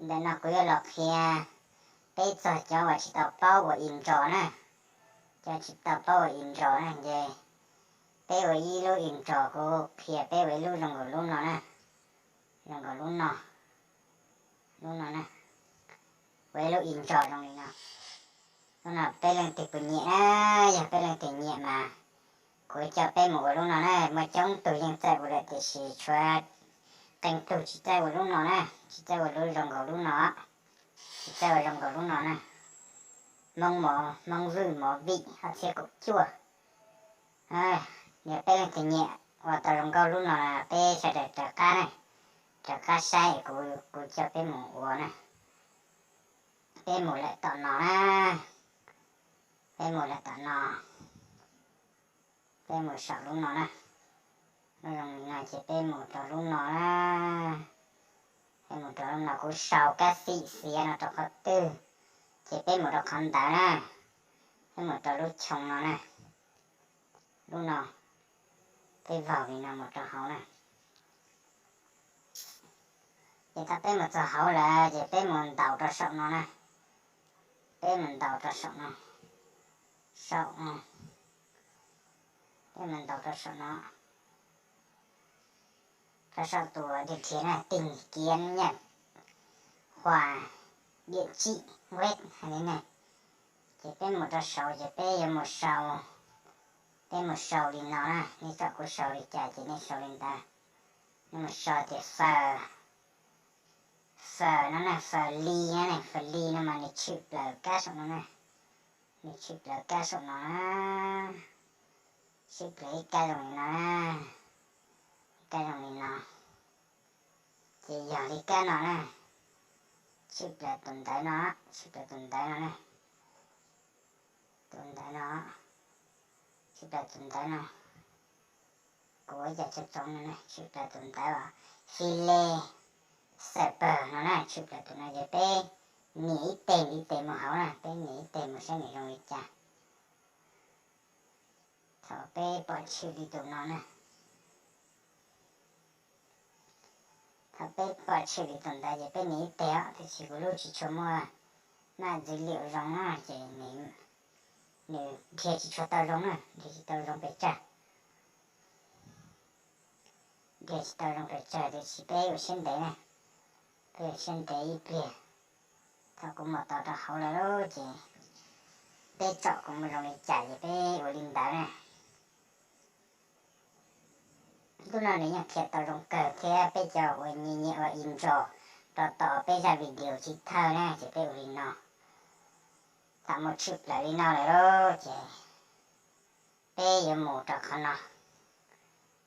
Ntawm no kuv yuav los qhia peb txog cov uas tsis tau paub ua intro na. Cov tsis tau paub ua intro na ces peb ua ib lub intro, kuv qhia peb ua ib lub zoo nkaus lub no na. Zoo nkaus lub no, lub no na. Ua ib lub intro zoo li no. Lub no peb leej twg puas nyiam na? Yog peb leej twg nyiam mas kuv coj peb mus ua lub no na. Muaj coob tug yeej txawj ua lawm tiam sis tshuav qee tug tsis txawj ua lub no na, tsis txawj ua lub zoo nkaus lub no, tsis txawj ua zoo nkaus lub no na. Hmoob mov, Hmoob Vwj mov vim ob txhiab kaum cuaj. Yog peb leej twg nyiam ua tau zoo nkauj lub no, peb sawv daws rov qab na, rov qab saib kuv, kuv coj peb mus ua na. Peb mus lawm tom no na, peb mus lawm tom no, peb mus saum lub no na. Lub zoo li no ces peb mus rau lub no na. Peb mus rau lub no, kuv sau kab xim xiav no rau qhov twg ces peb mus rau qhov ntawd na. Peb mus rau lub choo no na. Lub no, peb vaug li no mus rau hauv na. Ces thaum peb mus txog hauv lawm ces peb mus ntaus rau saum no na. Peb mus ntaus rau saum no, saum no, peb mus ntaus rau saum no, rau saum tus uas dhia na, tìm kiếm nhận quà địa chỉ web hais li na. Ces peb mus rau saud ces peb yuav mus sau, peb mus sau li no na, nej tsom kuv sau li cas ces nej sau li ntawd. Nej mus sau tias Faws, Faws no na, Faws Li na, Faws Li no mas nws tshwm plaws kab saum no na. Nws tshwm plaws kab saum no na, tshwm plaws ib kab zoo li no na, ib kab zoo li no. Ces yog li kab no na, tshwm plaws tus ntawv no, tshwm plaws tus ntawv no na, tus ntawv no, tshwm plaws tus ntawv no. Kuv ua cas tsoom tsoom no na, tshwm plaws tus ntawv uas File Server no na, tshwm plaws tus no ces peb nias ib teg ib teg mus hauv na, peb nias ib teg mus saib nws zoo li cas. Thaum peb pom tshwm li tus no na, thaum peb pom tshwm li tus ntawd ces peb nias ib teg os, tiam sis kuv lub tsis tshua muaj maj dữ liệu zoo na ces nws dhia tsis tshua tau zoo na, dhia tsis tau zoo pes tsawg. Dhia tsis tau zoo pes tsawg tiam sis peb ua siab ntev na, peb ua siab ntev ib pliag. Thaum kuv mus tau rau hauv lawm lauj ces peb tsom kuv mus zoo li cas ces peb ua li ntawd na. Lub no nws yeej qhia tau zoo kawg thiab peb cov uas nyiam nyiam ua intro rau tom peb zaj video chiv thawj na ces peb ua li no. Thaum mus tshwm plaws li no lawm lauj ces peb yuav mus rau qhov no,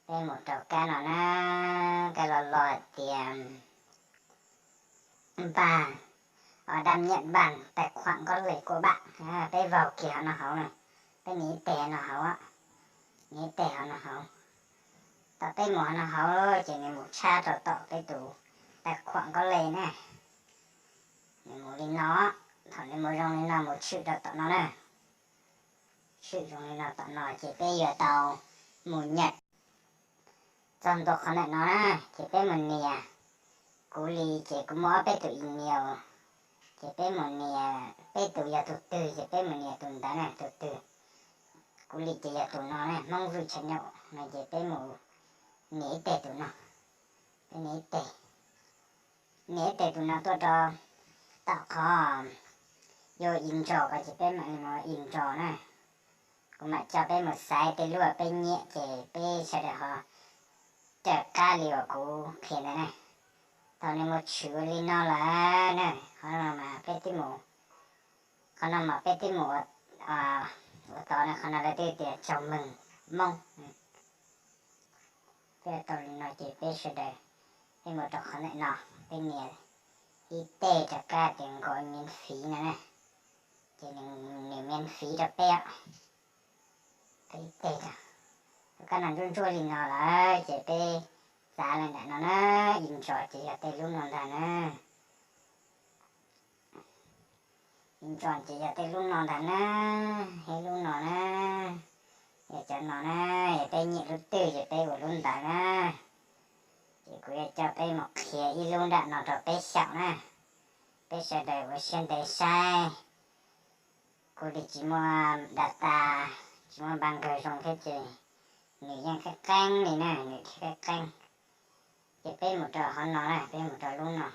peb mus rau kab no na, kab los los hais tias npaj, đăng nhập bằng tài khoản có lệ của bạn. Peb vaug kiag hauv no hauv na, peb nias ib teg no hauv, nias ib teg hauv no hauv. Thaum peb mus hauv no hauv ces nws mus tshab rau tom peb tus tài khoản có lệ na. Nws mus li no, thaum nws mus zoo li no mus tshwm rau tom no na. Tshwm zoo li no tom no ces peb yuav tau mus nyam. Txog ntua qhov ntawm no na ces peb mus nias. Kuv li ces kuv muaj ob peb tus email, ces peb mus nias peb tus yog tus twg ces peb mus nias tus ntawd na, tus twg. Kuv li ces yog tus no na, Hmoob Vwj Channel no ces peb mus nias ib teg tus no. Peb nias ib teg, nias ib teg tus no tuaj rau tom qhov yuav intro ko ces peb mam li mus intro na. Kuv mam coj peb mus xaiv tej lub uas peb nyiam ces peb sawv daws ho raws qab li uas kuv qhia ntawd na. Thaum nws mus tshwm li no lawm na, qhov no mas peb twb mus, qhov no mas peb twb mus ua tod na, qhov no lawv twb tias chào mừng Hmoob. Peb tau li no ces peb sawv daws, peb mus rau qhov ntawm no, peb nias ib teg rau kab tias nkaus miễn phí no na, ces nws miễn phí rau peb. Peb ib teg rau, rau kab no ntsuab ntsuab li no lawm ces peb txav li ntawm no na, intro ces yog tej lub no ntag na. Intro ces yog tej lub no ntag na, ib lub no na, yog cov no na, yog peb nyiam lub twg ces peb ua lub ntawd na. Ces kuv yuav coj peb mus qhia ib lub nram no rau peb xyaum na. Peb sawv daws ua siab ntev saib, kuv li tsis muaj data, tsis muaj npa nkawg zoo thiab ces nws yeej qeeb qeeb li na, nws thiaj qeeb qeeb. Ces peb mus rau hauv no na, peb mus rau lub no.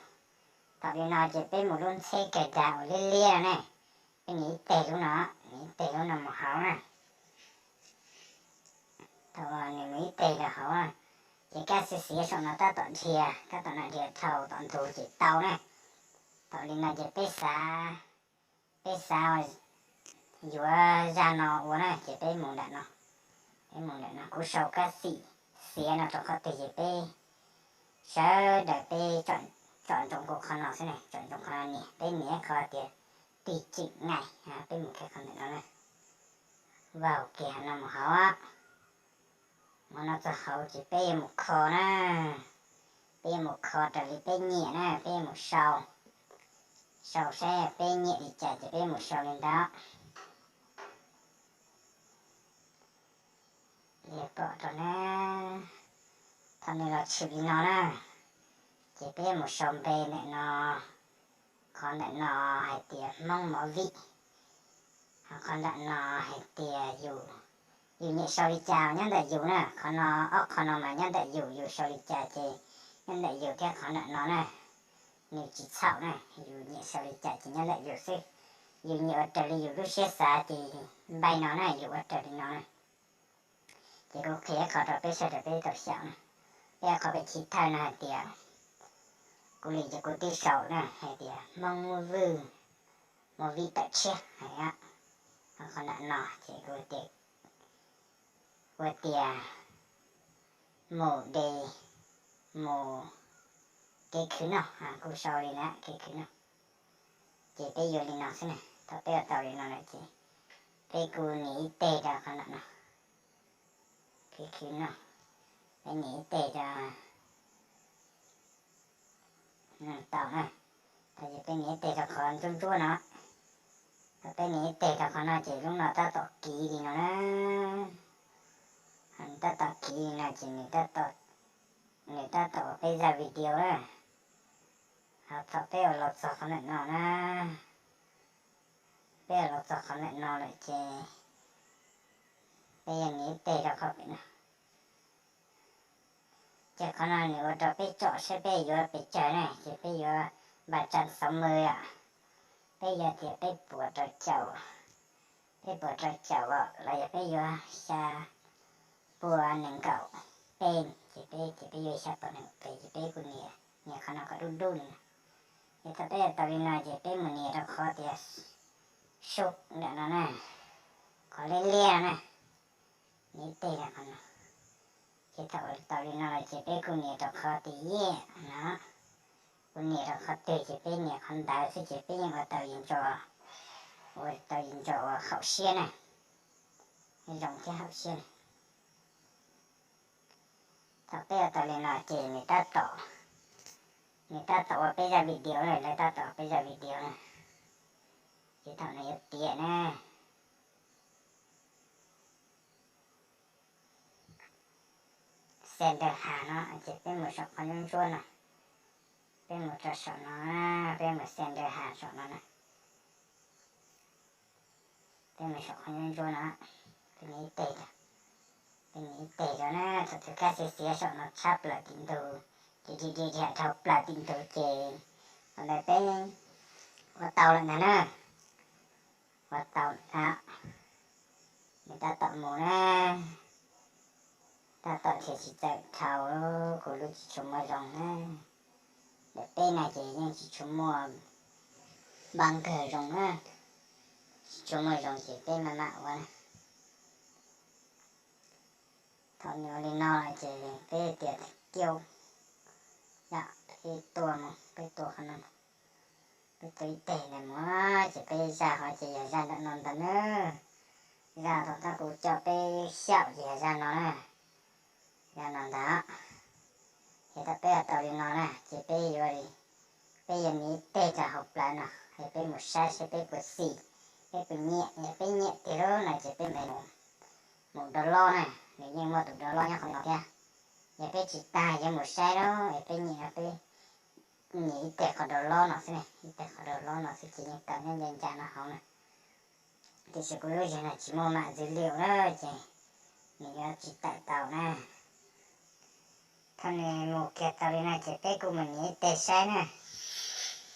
Thaum li no ces peb mus lub ntxheb kawg dag uas liab liab no ne. Peb nias ib teg lub no, nias ib teg lub no mus hauv na. Thaum nws mus ib teg rau hauv na, ces kab xiav xiav saum no tab tom dhia, tab tom no dhia dhau tom ntug ces tau na. Thaum li no ces peb xav, peb xav yuav zaj no ua na ces peb mus nram no. Peb mus nram no, kuv sau kab xim xiav no rau qhov twg ces peb sawv daws peb tsom ntsoov kuv qhov no xwb na, tsom ntsoov qhov no nias, peb nias qhov tias tig tsim nais, peb mus kiag qhov ntawm no na. Vau kiag no mus hauv. Mus no txog hauv ces peb yuav mus kho na, peb yuav mus kho raws li peb nyiam na, peb yuav mus sau, sau saib peb nyiam li cas ces peb mus sau li ntawd. Li pom rau na, thaum nws los tshwm li no na, ces peb yuav mus sau npe ntawm no, qhov ntawm no hais tias Hmoob Movie, ho qhov ntawm no hais tias yus, yus nyiam sau li cas nyob ntawm yus na, qhov no, ob qhov no mas nyob ntawm yus, yus sau li cas ces nyob ntawm yus thiab qhov ntawm no na, nws tsis txhaum na, yus nyiam sau li cas ces nyob ntawm yus xwb, yus nyiam ua raws li yus lub siab xav ces npaij no na, yus ua raws li no na. Ces kuv qhia ib qho rau peb sawv daws peb tau xyaum na. Peb qhov peb chiv thawj no hais tias, kuv li ces kuv twb sau na hais tias Hmoob Vwj Movie tawm tshiab hais, qhov ntawm no ces kuv tias, ua tias mus de, mus kev khwv noj, kuv sau li na kev khwv noj. Ces peb yuav li no xwb na, thaum peb ua tau li no lawm ces peb kuj nias ib teg rau qhov ntawm no, kev khwv noj, peb nias ib teg rau, tau na, thaum ces peb nias ib teg rau qhov ntsuab ntsuab no, thaum peb nias ib teg rau qhov no ces lub no tab tom kiv li no na, tab tom kiv li no ces nws tab tom, nws tab tom ua peb zaj video na. Ho thaum peb ua los txog qhov ntawm no na, peb ua los txog qhov ntawm no lawm ces peb yuav nias ib teg rau qhov pem no. Ces qhov no nws ua rau peb tsom saib peb yuav pes tsawg ne, ces peb yuav npa tsa xov mws yom, peb yuav tias peb puas rau caum, peb puas rau caum los yog peb yuav xya puas nees nkaum peb, ces peb tias peb yuav xya puas nees nkaum peb ces peb kuj nias, nias qhov no kom dub dub li no. Ces thaum peb ua tau li no ces peb mus nias rau qhov tias sub ntawm no na, qhov liab liab no na, nias ib teg rau qhov no. Ces thaum ua tau li no lawm ces peb kuj nias rau qhov tias yeaj no, kuv nias rau qhov twg ces peb nias qhov ntawd xwb ces peb yeej ua tau yeej ntso, ua tau yeej ntso ua haum siab na, zoo thiab haum siab na. Thaum peb ua tau li no ces nws tab tom, nws tab tom ua peb zaj video na, lawv tab tom ua peb zaj video na. Ces thaum no yuav tiav na, sender has no ces peb mus saum qhov ntsuab ntsuab no, peb mus rau saum no, peb mus sender has saum no na. Peb mus saum qhov ntsuab ntsuab no, peb nias ib teg rau, peb nias ib teg rau na, thaum twg kab xiav xiav saum no tshab plaws tim ntug, ces dhia dhia dhia dhau plaws tim ntug ces thaum ntawd peb ua tau lawm ntag na, ua tau lawm. Nws tab tom mus na, tab tom thiaj tsis txawm dhau, kuv lub tsis tshua muaj zoo na. Ntawm peb na ces yeej tsis tshua muaj npa nkawg zoo na, tsis tshua muaj zoo ces peb maj mam ua na. Thaum nws ua li no ces peb tias kiau, yom, peb tua mus, peb tua qhov no, peb tua ib teg ntawd mus ces peb zaj hov ces yog zaj ntawm no ntag na. Zaj thaum tab kuv coj peb xyaum ces yog zaj no na, zaj no ntag. Ces thaum peb ua tau li no na ces peb yuav li, peb yuav nias ib teg rau hauv plawv no es peb mus saib saib peb puas xis, peb puas nyiam. Yog peb nyiam tiag lawm no ces peb mam mus, mus download na, nws yeej muaj tus download nyob qhov no thiab. Yog peb tsis tas yuav mus saib lawm es peb nyiam no peb Nyiam ib teg qhov daus lob no xwb ne, ib teg qhov daus lob no xwb ces yeej tawm nyob ncaj ncaj no hauv na. Tiam sis kuv lub zig no tsis muaj mam dữ liệu na, ces nws yuav tsis tawm tau na. Thaum nws mus kiag tau li no ces peb kuj mus nyiam ib teg saib na.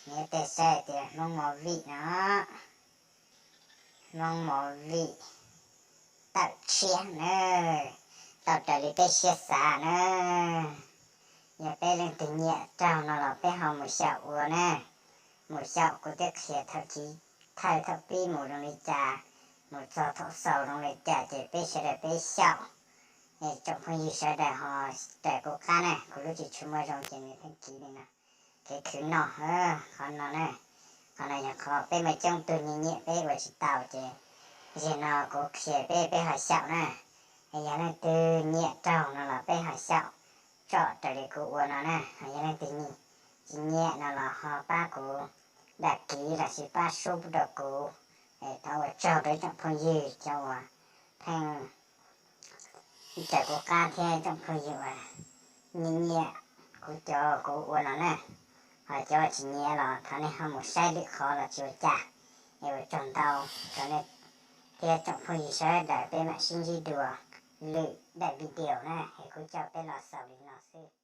Nyiam ib teg saib tias Hmoob movie no, Hmoob movie tawm tshiab na, tau raws li peb siab xav na. Yog peb leej twg nyiam raug no los peb ho mus xyaum ua na. Mus xyaum kuv twb qhia thaum chiv thawj thaum pib mus zoo li cas, mus txog thaum xaus zoo li cas ces peb sawv daws peb xyaum. Tsoom phooj ywg sawv daws ho raws kuv qab na, kuv lub tsis tshua muaj zoo ces nws pheej kiv li no. Kev khwv no, qhov no na, qhov no yog qhov peb muaj coob tug nyiam nyiam peb ua tsis tau ces zig no kuv qhia peb peb ho xyaum na. Yog leej twg nyiam raug no los peb ho xyaum tsom raws li kuv ua no na. Yog leej twg tsis nyiam no los ho pab kuv đăng ký lossis pab sub rau kuv. Thov ua tsaug rau ib tsoom phooj ywg cov uas pheej raws kuv qab thiab ib tsoom phooj ywg uas nyiam nyiam kuv cov kuv ua no na. Ho cov tsis nyiam los thov nej ho mus saib lwm qhov los tsis ua cas. Es ua tsaug ntau rau nej thiab tsoom phooj ywg sawv daws, peb mam sib ntsib dua lwm daim video na, es kuv coj peb los xaus li no xwb.